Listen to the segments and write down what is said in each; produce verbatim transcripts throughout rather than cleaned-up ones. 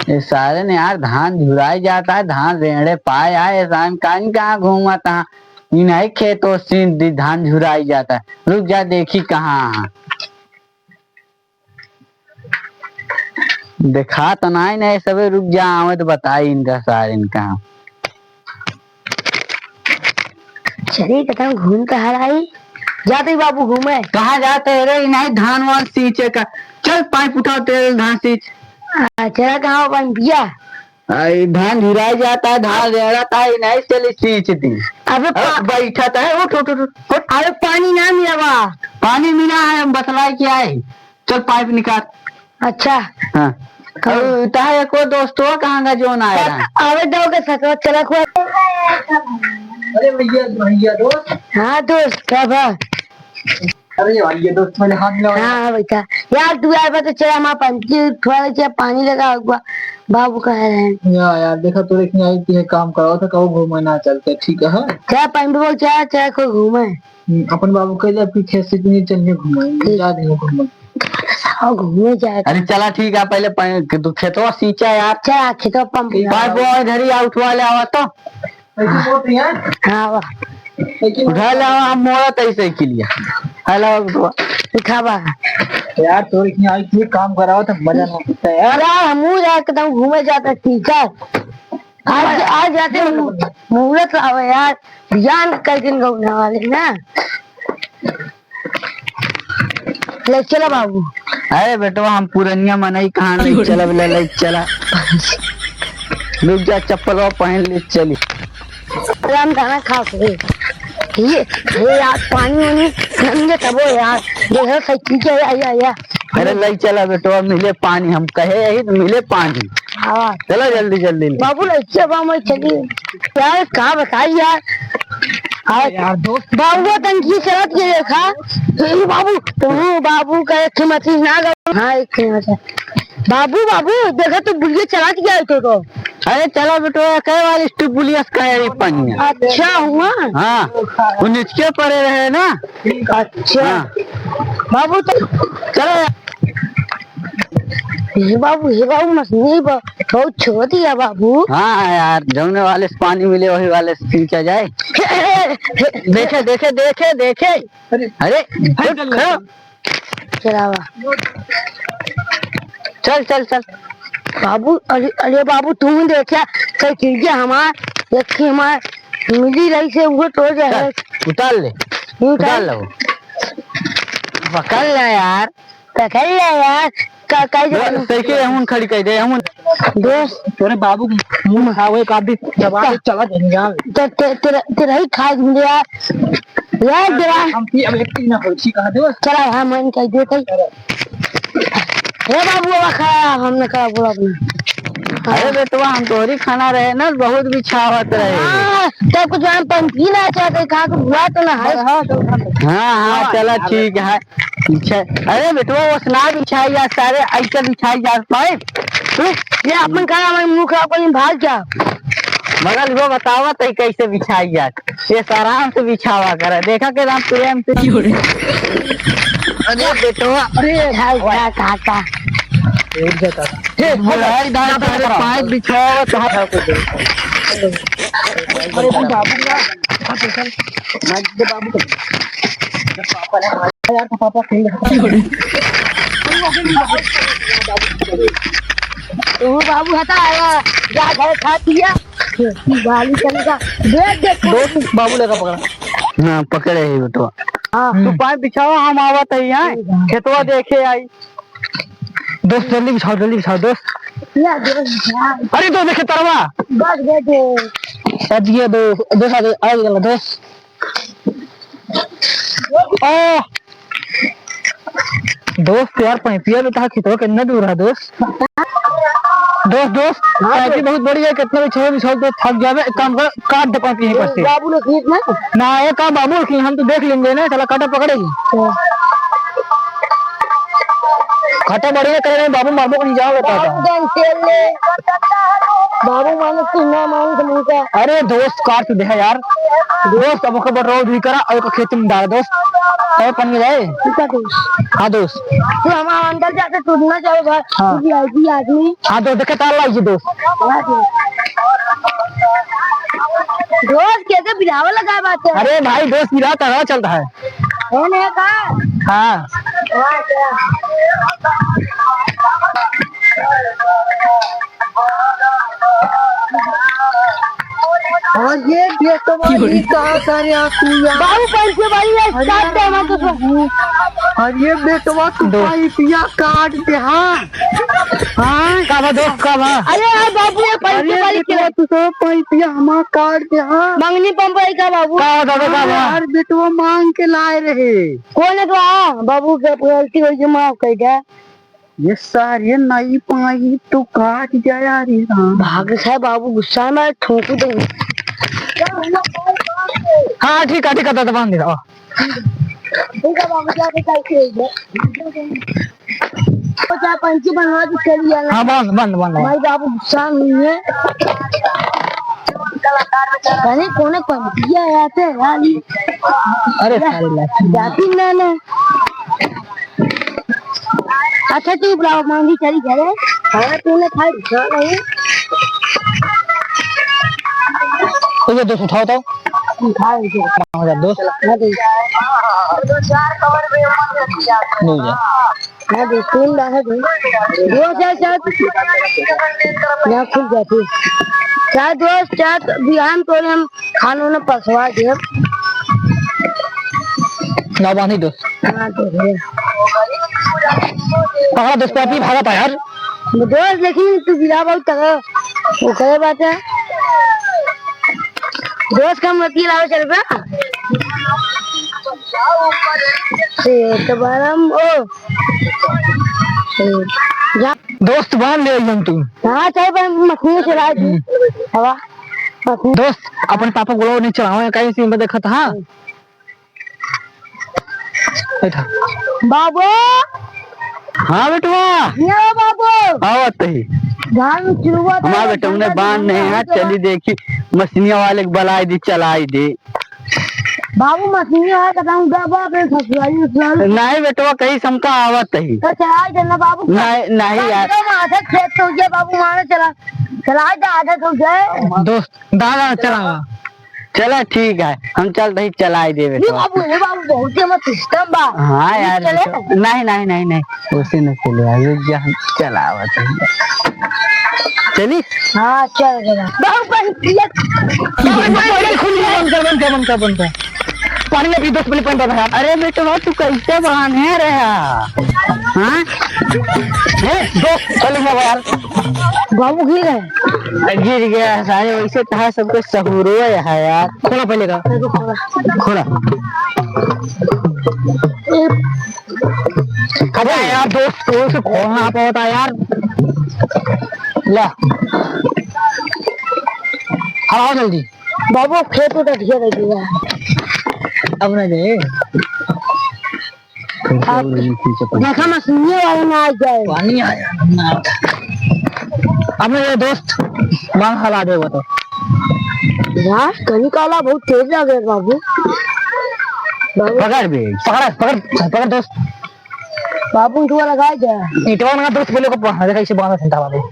ये सारे ने यार धान झुराई जाता है, धान रेड़े पाए आए, ऐसा कान कहाँ घूमत है? इन्हीं खेतों से दी-, धान झुराई जाता है। रुक जा, देखी कहाँ है। देखा तो नाई, नहीं सबे, रुक जा, आवे तो बताई इनका सारे इनका। चलिए, कहता हूँ, घूम टहल आई। जाते ही बाबू घूमे। कहाँ जाते है रे? नहीं, धान वान सींचे का। चल, पाइप उठाओ, तेल धान सींच। आ, चला, कहाँ पानी पिया? आ, ये धान झुराई जाता है, धान रेड़त है, नहीं चली सींच दी। अबे पा- अब बैठा तो है, उठ, उठ, उठ, उठ। अबे पानी ना मिला बा। पानी मिला है, हम बतलाए क्या है। चल पाइप निकाल। अच्छा। हाँ। कहाँ? अरे, तहां एको दोस्तवा कहाँ का जोन आया रहा? अबे दो के साथ चला खुआ। अरे भैया, भैया दोस्त। हाँ दोस्त, क्या बा? अरे भैया दोस्त, मैंने हाथ मिलाया। हाँ, हाँ, बैठा। यार, तू आए बा तो चला, हमारा पंची थोड़ा सा पानी लगा हुआ, बाबू कह रहे हैं। या यार, देखा तो देखने आई थी, काम कराओ था, कहो घूमे ना चलते, ठीक है? चला, पंची बोल, चला, चला, कोई घूमे। हम्म, अपन बाबू कह दे, "आपकी खेत से इतनी चलिए घुमाएंगे, ठीक। जा रहे हो घूमने।" हाँ, घूमे जाए। अरे चला ठीक है, पहले प-, तू खेतवा सींचा यार। चला, खेतवा पंप। पाइप वो इधर ही आ, उठवा ले आवा तो। ऐसे बोलते हैं। हाँ, वाह। लेकिन उठा ले आवा, हम मोड़ा तई साइकिल या। हेलो, उठवा। उठावा। यार, तोर इतनी आई थी, काम कराओ तो मजा ना आता है यार। अरे, हमू जाके तब घूमे जाता, ठीक है। आज, आज जाते मु-, मुहूर्त लावे यार, बियान कई दिन गौना वाले ना। ले चला बाबू। अरे बेटवा, हम पुरनिया मनई कहाँ ले चलब, ले, ले चला। रुक जा, चप्पलवा पहन ले, चली। राम दाना खा के। ये, ये यार, पानी वानी न मिले तबो यार। देखो, सही चीज है, या, या, या। अरे, ले चला बेटवा, मिले पानी, हम कहे यही तो मिले पानी। हाँ। चलो जल्दी, जल्दी। बाबू, लइके बा, मैं चली। यार, का बताई यार। हाँ। यार, दोस्त। बाबू, टंकी चलत के देखा। ए, बाबू, तू बाबू का एक मछली ना गवा। हाँ, एक मछली। बाबू, बाबू, देखा तो बुढ़िया चलत गया है तो, तो। अरे, चलो बेटो, कहे वाली स्टूपुलियस का है ये पानी। अच्छा हुआ। हाँ, वो नीचे पड़े रहे ना। अच्छा। हाँ। बाबू, तो चलो यार। हे बाबू, हे बाबू, मछली बा-, बहुत छोटी है बाबू। हाँ यार, जौने वाले से पानी मिले वही वाले से खींचा जाए। देखे, देखे, देखे, देखे। अरे, अरे, हट, चल, खड़ा। चलावा। चल, चल, चल। बाबू, अरे, अरे बाबू, तू ही देखा, कई चीजें हमार, एक ही हमार मिली रही से, वो तो जो है। चल, उतार ले। उतार। उतार लो। पकड़ ले यार। पकड़ ले यार, का, का जो बस, सही के हमन खड़ी कर दे, हमन। दोस्त। तोरे बाबू के मुंह खावे का भी दबा के चला जाएंगे यार। ते, ते, तेरा, तेरा ही खा जाएंगे यार। यार, तेरा हम पी, अब एक पी ना हो, ठीक है, दोस्त। चला, हाँ, मन कर दे, कहीं। चलो। हे बाबू, अब खा, हमने कहा बोला अपना। अरे बेटवा, हम तोहरी खाना रहे ना, बहुत बिछावत रहे। हाँ, तो कुछ हम पंखी ना चाहते, कहा तो हुआ तो ना है। हाँ, हाँ, हाँ, चला, ठीक है। अच्छा, अरे बेटवा, वो सुना बिछाई जा, सारे ऐसे बिछाई जा पाए। हम्म? ये अपन का हमारे मुंह खराब करें, भाग जा। मगर वो बतावा तो कैसे बिछाई जा, ये आराम से बिछावा करे, देखा के राम प्रेम से। अरे बेटवा, अरे भाई, क्या कहा था? हे, बुढ़ाई दाई, सारे पाइप बिछावा, कहाँ? अरे बाबू ना, बाबू को। यार, तो पापा खेल रहे हैं। तो बाबू हटा आया, जा घर खा दिया। बालू चल का। देख, देख। दोस्त, बाबू लगा पकड़ा। हाँ, पकड़े है बेटवा। हाँ। तू पाइप बिछावा, हम आवत है यहाँ। ठीक है। खेतवा देखे आई। दोस्त, जल्दी बिछाओ, जल्दी बिछाओ, दोस्त। या, दोस्त, बिछाओ। अरे, तो देखे तरवा। बस, बस, बस। आज ये दो, दोस्त, आ गए, आ गए, दोस्त। आ! दोस्त यार, पैपिया भी था, खेतवा कितना दूर है दोस्त? दोस्त, दोस्त, हाँ, पैपी दोस्त। बहुत बड़ी है, कितना भी छोड़, छोड़ दे, थक जावे। एक काम कर, काट दे पैपी यहीं पर से। बाबू लोग खेत में? ना, ये काम बाबू लोग खेत, हम तो देख लेंगे ना, चला काटा पकड़ेगी। हाँ। खटा बढ़िया करे रहे, बाबू मारबो को नहीं जाओ, बता बाबू दो। जान खेल ले। बाबू माने तू ना माने तो मुंह का। अरे दोस्त, काट तो दे यार। दोस्त, अब ओकर बटोर भी करा और ओकर खेत में डाल दोस्त। अरे पन्नी रे। ठीक है दोस्त। हाँ दोस्त। तू हमारा अंदर जाके टूटना चाहे भाई। हाँ। तू भी आदमी, आदमी। हाँ दोस्त, देखे तार लाई जी दोस्त। हाँ दोस्त। दोस्त कैसे बिलावा लगा बात है? अरे भाई दोस्त, बिलावा तगड़ा चलता है। कौन है का? हाँ। हाँ, क्या? और ये बेटवा, ये कहाँ करे आप यार? बाबू, पैसे भाई, ये अरे काट दे, हमारे को। बाबू, और ये बेटवा तू दो। पाइपिया काट दे, हाँ। हाँ। का बा दोस्त, का बा? अरे यार बाबू, ये पैसे अरे भाई बेटवा, के। तू तो पाइपिया हमार काट दे, हाँ। मंगनी पंप है का बाबू? का बा, का बा? अरे यार बेटवा, मांग के लाए रहे। कौन है तो? हाँ, बाबू, गलती हो गई, माफ कर दे। ये सारे नाई पाई तो काट जाया रे राम। भाग से बाबू गुस्सा में ठोक दे। हाँ, ठीक है, ठीक है, दादा, बांध दे, हाँ। ठीक है बाबू, जाके कल खेल दे। तो क्या पंछी बनवा के चल गया ना? हाँ, बांध, बांध, बांध, बांध। भाई बाबू गुस्सा नहीं है। अरे, कौन है पंछी आया था यार? अरे, सारे लाठी। जाती ना, ना। अच्छा, चुप रहो, मांगी चली घरे। खाना पीना खाए, रुका नहीं। तो ये दोस्त उठाओ तो। उठाओ इसे। हो जा दोस्त। हाँ, दे। नहीं जा। हाँ, दे, तीन बार है, दे। दो, चार, चार। यहाँ खुल जाती। चार दोस्त, चार बिहान तोरे हम खानो न पसवा देब। ना बानी दोस्त। हाँ, तो है। पकड़ा दोस्त, पापी भागत है यार। दोस्त, लेकिन तू गिरा बहुत तगड़ा। वो करे बात है। दोस्त, कम मत गिराओ, चल बे। से तो बरम, ओ। से, जा। दोस्त, बांध ले एकदम तू। हाँ, चाहे बरम, मखनी चला दी। हम्म। हवा। मखनी। दोस्त, अपन पापा को नहीं चलाओ, कहीं से मैं देखा था। बैठा। बाबू। हाँ बेटवा। ये बाबू। आवत ही। धान चुरुआ हमार था, बेटा, उन्हें धान बांध नहीं है, चला। चली देखी, मशीनिया वाले के बलाई दी, चलाई दे। बाबू, मशीनिया है, तो हम गबा अपने ससुराली, ससुराली। नहीं बेटवा, कहीं समका आवत ही। तो चलाई देना बाबू। नहीं, नहीं यार। तो माथे खेत हो गया बाबू, मारे चला, चलाई दे, आदत हो जाए। दोस्त, दादा चलावा। चला ठीक है, हम चल रही, चलाई देवे ये तो। बाबू, ये बाबू, बहुत ही मत सिस्टम बा। हाँ ये यार, चले? तो, नहीं, नहीं, नहीं, नहीं, उसे न चले, अभी जहाँ चलावत है। चली? हाँ, चल गया। बाबू, पानी पिया। पहले खुली, बंद कर, बंद कर, बंद कर, बंद कर। पानी में भी दस मिनट पानी डाल रहा है। अरे बेटवा, तू कैसे बहाने रहा? हाँ? ए, दोस्त, चल गया यार। बाबू गिर गए। गिर गया सारे, वैसे कहा सबको सहूरो है यार। खोला पहले का। खोला। अरे यार दोस्त, तू से खोलना पड़ता यार। ला। हलाओ जल्दी। बाबू खेत उतर दिया। अब ना दे। आप देखा, मशीनिया वाला ना आ जाए। पानी आया, ना आता। अब मेरे दोस्त, बांध हला दे वो तो। यार, कनी काला बहुत तेज लगे बाबू। बाबू। पकड़ बे, पकड़, पकड़, पकड़ दोस्त। बाबू, इटवा लगा दे। इटवा ना दोस्त बोले को पकड़, देखा इसे बांधा था बाबू।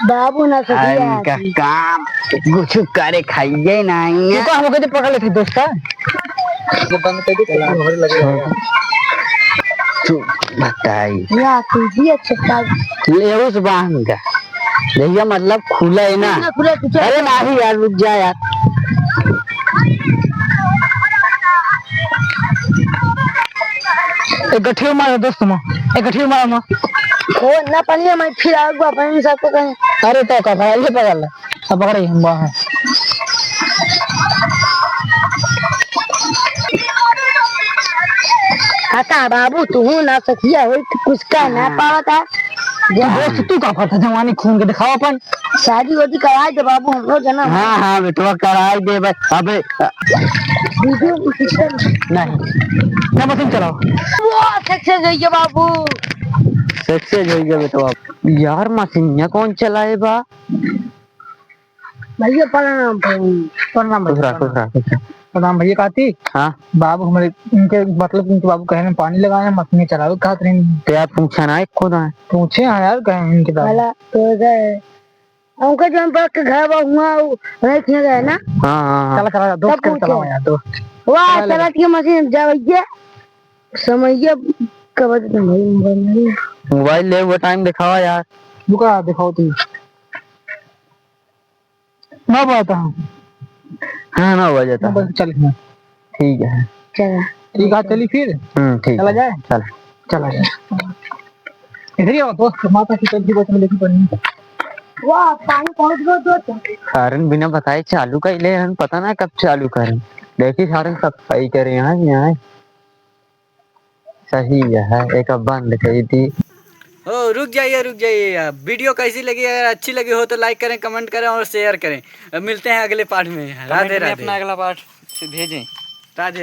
बाबू ना सकिया। इनका काम कुछ करे खाइए नहीं। तू तो हमको तो पकड़ लेते दोस्त का। ये बंद कर दे, चला। तू बताई। या, तू भी अच्छा था। ले उस बांध का। भैया, मतलब, खुला है ना? खुला, खुला, तू चल। अरे, नहीं यार, रुक जा यार। एक गठियो मारो दोस्त, मार। एक गठियो मारो, मार। ओ, ना पानी में फिर आगो अपन सबको कहें। अरे, तो का भाई, ये पकड़ ले। अब पकड़ ही हम वहाँ। हटा बाबू, तू ना सखिया होई, तू कुछ कह ना हाँ। पावत है। तू दोस्त, तू का पता जवानी खून के दिखावा अपन। शादी वादी कराई दे बाबू, हमरो जना। हाँ, हाँ, बेटवा, कराई दे बे। अबे, अ, वीडियो में सिस्टम। नहीं। ना मशीन चलाओ। वो सक्सेस हो गया बाबू। सक्सेस हो गया बेटवा। यार, मशीनिया कौन चलाए बा? भैया, प्रणाम, प्रणाम। प्रणाम, खुश रह, प्रणाम। खुश रह, खुश रह। प्रणाम भैया। कहती हाँ। बाबू हमारे, उनके, मतलब, उनके बाबू कहे रहे पानी लगाए, मशीन चलावे कहत रहे। तो यार, पूछा ना एको दाए। पूछे हैं यार, कहे उनके बाबू। भला तो गए। उनका जौन पर के घर बा हुआ, उ नहीं किया गया ना। हाँ, हाँ, हाँ। चला, चला, दोस्त तब के पूछे। चलावा यार, दोस्त। वाह, चला ले। चलत के मशीन जावैया। समैया कब तक भाई मोबाइल में? मोबाइल ले, वो टाइम दिखावा यार। रुका, दिखाओ तू। नौ बजा था। हाँ, नौ बजा था। नौ बजे चल, हाँ। ठीक है। चला। ठीक है, चली फिर। हम्म, ठीक चला है। जाए? चला। चला जाए। इधर ही आओ दोस्त, माता की चौथी बचन देखी पड़नी। वाह, पानी पहुंच गया दोस्त। सारन बिना बताए चालू कइले हन, पता ना कब चालू करें। देखी सारन सब सही करे, यहाँ, यहाँ। सही है, एक बंद करी थी। ओ, रुक जाइए, रुक जाइए। वीडियो कैसी लगी? अगर अच्छी लगी हो तो like करें, comment करें और share करें। अब मिलते हैं अगले part में। राधे, comment में राधे। अपना अगला part से भेजें। राधे।